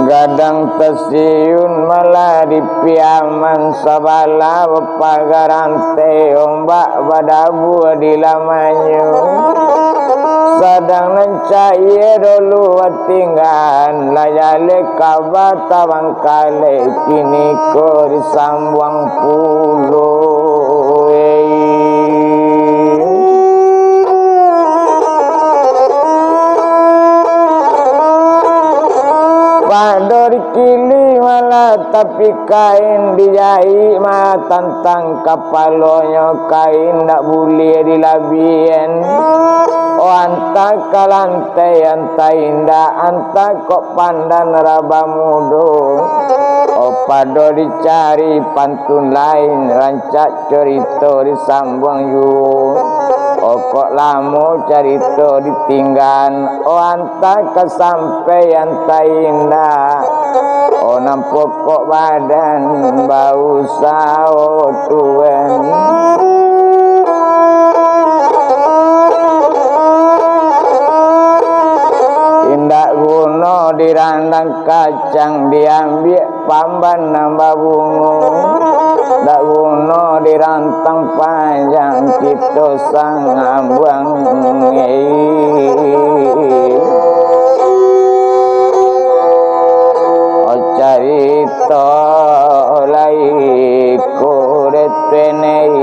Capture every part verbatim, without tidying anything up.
Gadang tasiun malah di piaman sabalah, bapagarante ombak badabua di lamanyo. Sadang nan cayia dulu batinggaan, lah jaleh kaba tabangkalai, kiniko disambuang pulo. Pado dikili malah tapi kain dijaik, mah tantang kapalonyo kain dak buliah dilabian. Oh, antah ka lantai, antah indak, antah kok pandan raba mudo. Oh, pado dicari pantun lain, rancak carito disambuang juo. Oh, kok lamo carito ditinggaan, oh, antah ka sampai, antah indak. Oh, nan pokok badan bausaho, Tuan. Indak guno dirandang kacang, diambiak pamban nan babungo. Dak guno dirantang panjang, kito sangambuang. Carito lai ko detenei.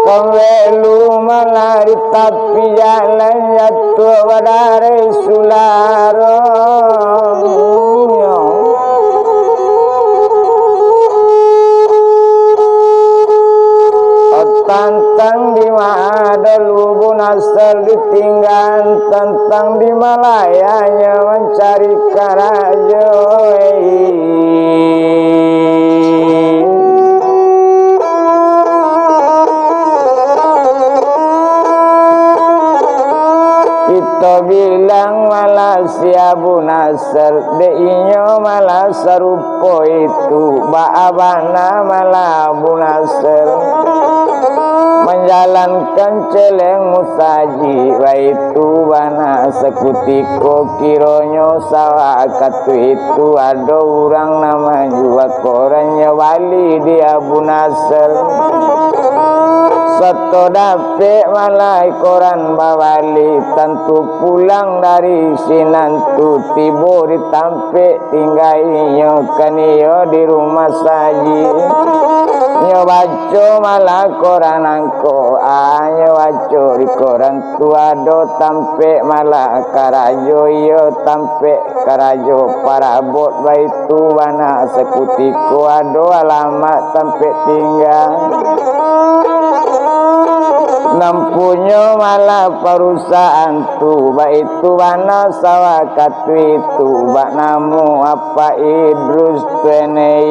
Kambelu malah di tapi jalan, jatuah badareh sularonyo. Tantang di ma dulu Abu Nasar ditinggaan, tantang di Malayanyo mancari karajo. Kito bilang malah si Abu Nasar, dek inyo malah sarupo itu, baa bana malah Abu Nasar manjalankan celeng musajik, baitu bana sakutiko kironyo sawakatu itu ado urang nan manjua korannyo bali di Abu Nasar. Sato dapek malah koran babali, tantu pulang dari sinan tu tibo di tampek tinggainyo kan iyo di rumah saji. Nyo baco malah koran angko, ah, nyo baco di koran tu ado tampek malah karajo iyo, tampek karajo parabot, baitu bana sakutiko ado alamat tampek tingga. Nan punyo malah parusahaan tu, baitu bana sawakatu itu, bak namo Apak Idrus tu enei.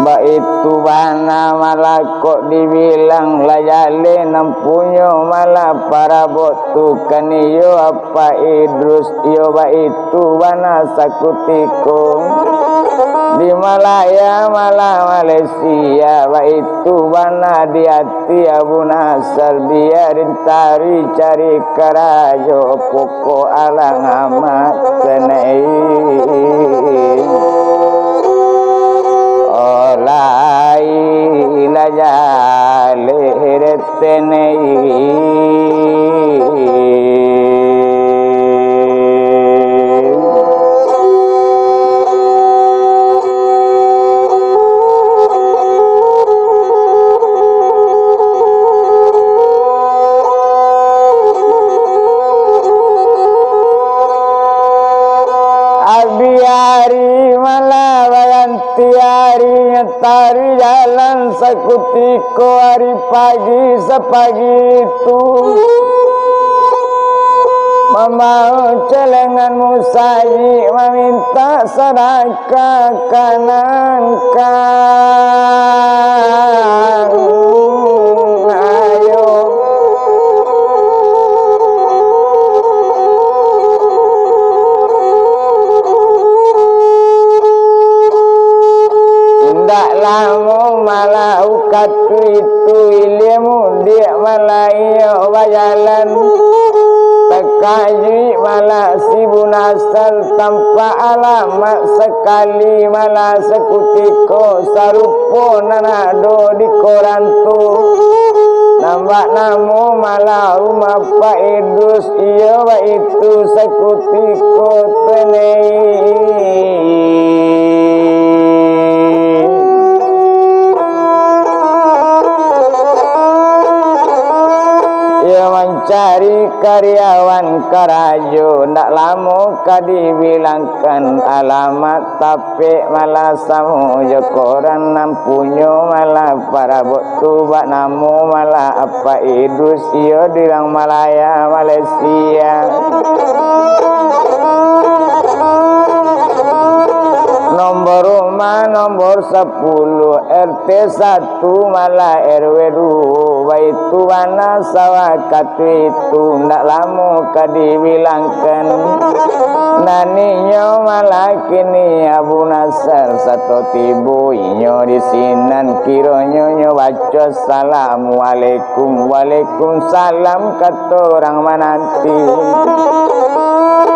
Baitu bana malah kok dibilang lah jaleh nan punyo malah parabot tu kan iyo Apak Idrus, iyo baitu bana sakutiko. Di Malaya malah Malaysia, baitu bana di ati Abu Nasar, biarin tari cari karajo, pokok alang amat tenei. Olai lah jaleh tenei. Tari jalan sakutiko ari pagi sapagi tu, mambawo celengan musajik mamintak sadakah ka nan ka. Ayo. Indak lamo malah ukatu itu, ilia mudiak malah iyo bajalan. Takajuik malah si Bunasar, tampak alamat sakali malah sakutiko sarupo nan ado di koran tu. Nan bak namo malah rumah Pak Idrus, iyo baitu sakutiko tenei. Iyo mancari karyawan karajo, ndak lamo ka dibilangkan alamat, tapek malah samo jo koran nan punyo malah parabot tu bak namo malah Apak Idrus, iyo di Rang Malaya, Malaysia. Nombor rumah, nombor sapuluah, R T satu malah R W duo, baitu bana sawakatu itu, ndak lamo ka dibilangkan. Nan inyo malah kini Abu Nasar, sato tibo inyo di sinan, kironyo nyo baco, "Assalamualaikum." "Waalaikumsalam," kato urang mananti.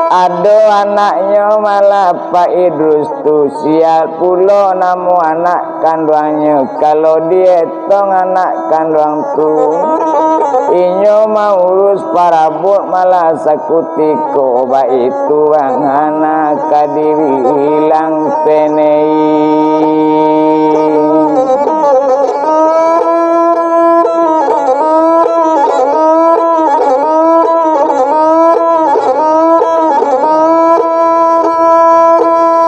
Ado anaknyo malah Pak Idrus tu, sia pulo namo anak kanduangnyo. Kalau dietong anak kanduang tu, inyo maurus parabot malah sakutiko, baitu bana ka dibilang tenei.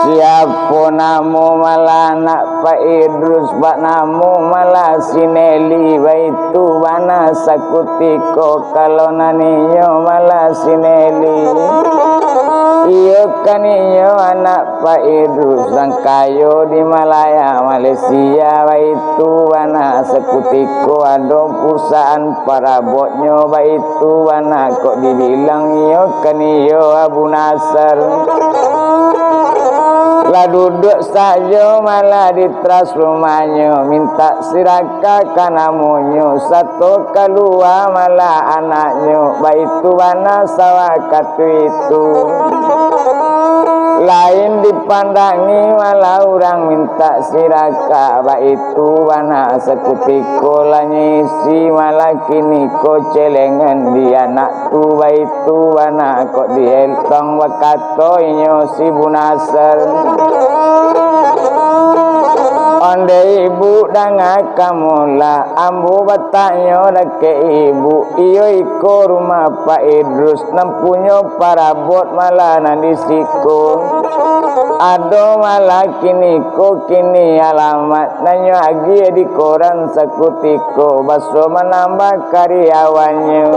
Siapo namo malah anak Pak Idrus? Bak namo malah si Neli, baitu bana sakutiko. Kalau nan inyo malah si Neli, iyo kan inyo anak Pak Idrus nan kayo di Malaya, Malaysia, baitu bana sakutiko ado perusahaan parabotnyo, baitu bana kok dibilang iyo kan iyo Abu Nasar. Lah duduak sajo malah di teras rumahnyo, mintak siraka ka namonyo, sato kalua malah anaknyo, baitu bana sawakatu itu. Lain dipandangi malah urang mintak siraka, baitu bana sakutiko lah nyo isi, malah kiniko celengan di anak tu, baitu bana kok dietong, bakato inyo si Bunasar. Ondeh ibu, danga kamolah, ambo batanyo dakek ibu, iyo iko rumah Pak Idrus, nan punyo parabot malah nan di siko. Ado malah kiniko kini alamat, nan nyo agiah di koran sakutiko, baso manambah karyawannyo.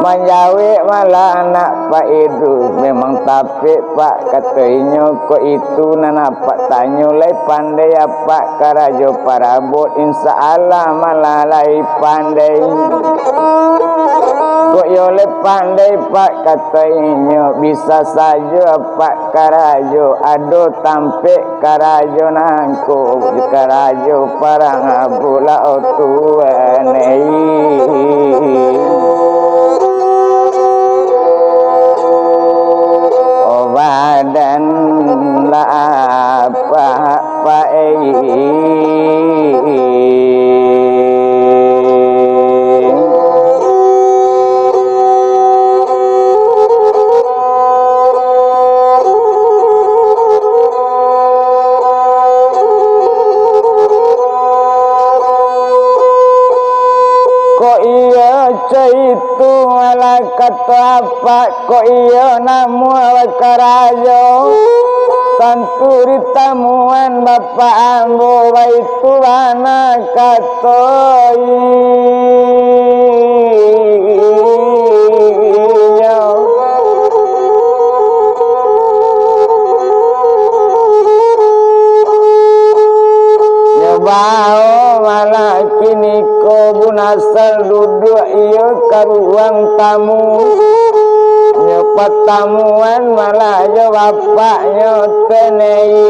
Manjawek malah anak Pak Idrus, "Memang tapek, Pak," kato inyo, "kok itu nan apak tanyo, lai pandai apak karajo parabot, insya Allah malah lai pandai." "Kok iyo lai pandai, Pak," kato inyo, "bisa sajo apak karajo, ado tampek karajo nangko, karajo parang bulan tuan ei." Oh, badan lah apak, Pak ei. Kok iyo caitu malah kato apak, kok iyo namuah bakarajo. Anturi tamuan bapak ambo, baitu bana kato inyo. Nyo bao malah kiniko Bunasar duduak iyo ka ruang tamu. Nyo patamuan malah jo bapaknyo Tenei.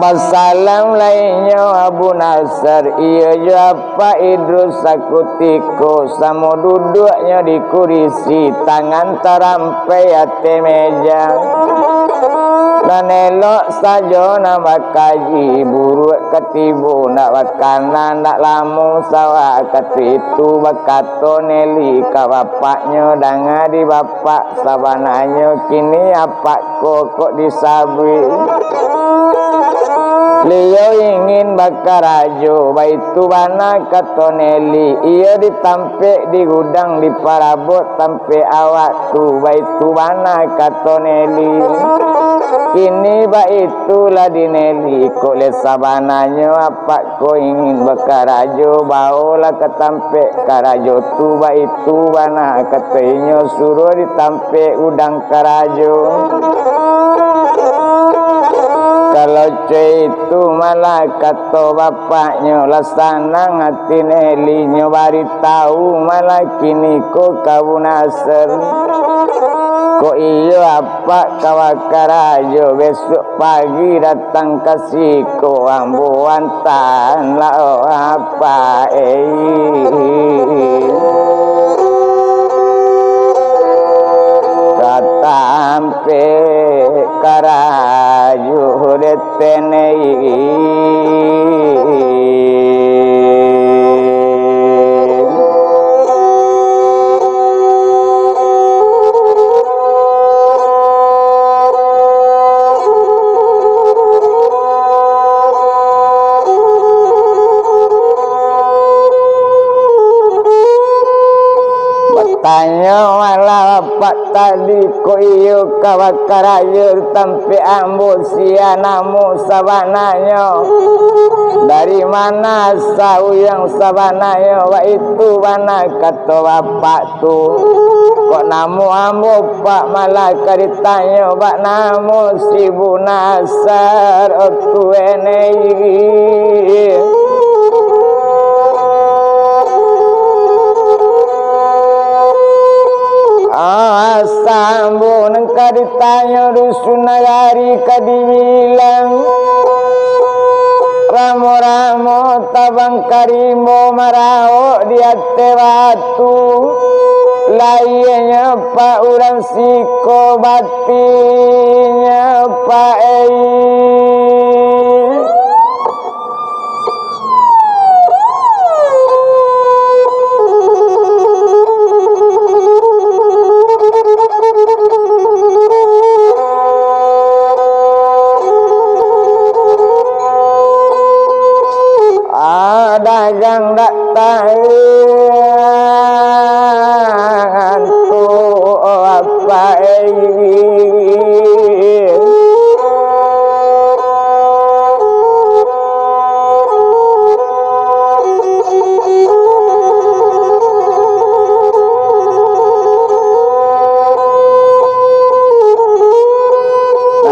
Basalam lai nyo Abu Nasar, iyo jo Pak Idrus sakutiko, samo duduaknyo di kurisi, tangan tarampai ateh meja. Nan elok sajo nan bakaji, buruak ka tibo ndak bakana, ndak lamo sawah ka tu itu, bakato Neli ka bapaknyo, danga di bapak, sabananyo kini apak ko kok disabuik. Baliau ingin bakarajo, baitu bana kato Neli. Iyo ditampek di gudang, diparabot tampek awak tu, baitu bana kato Neli. Kini baitu lah di Neli, kok lai sabananyo apak ko ingin bakarajo, baolah ka tampek karajo tu, baitu bana kato inyo, suruah ditampek gudang karajo. Kalau co itu malah kato bapaknyo, lah sanang ati Neli, nyo baritau malah kiniko ka Abu Nasar. Kok iyo apak ka bakarajo, besuak pagi datang ka siko, ambo antaan lah apak, eh. Ka tampek karajo dek Tenei. Batanyo malah bapak tadi, kok iyo ka bakarajo tampek ambo, sia namo sabananyo? Dari mana asal urang sabananyo? Baitu bana kato bapak tu. Kok namo ambo, Pak, malah ka ditanyo, bak namo si Bunasar, oh tuan ai. Ah, sambo nan ka ditanyo, dusun nagari ka dibilang. Ramo-ramo tabang ka rimbo, maraok di ateh batu. Lahianyo Pak urang siko, batinnyo Pak ai. Ah, dagang dak tahan tu, oh, apak ai.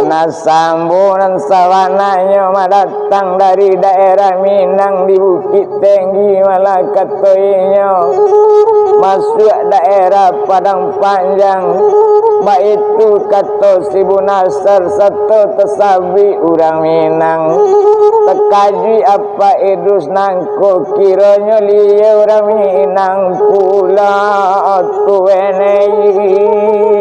Nan sambo nan sabananyo madatang dari daerah Minang di Bukik Tinggi, malah kato inyo, masuak daerah Padang Panjang. Baitu kato si Bunasar sato tasabuik urang Minang. Takajuik Pak Idrus nangko, kironyo liau urang Minang pulo tu, wenei.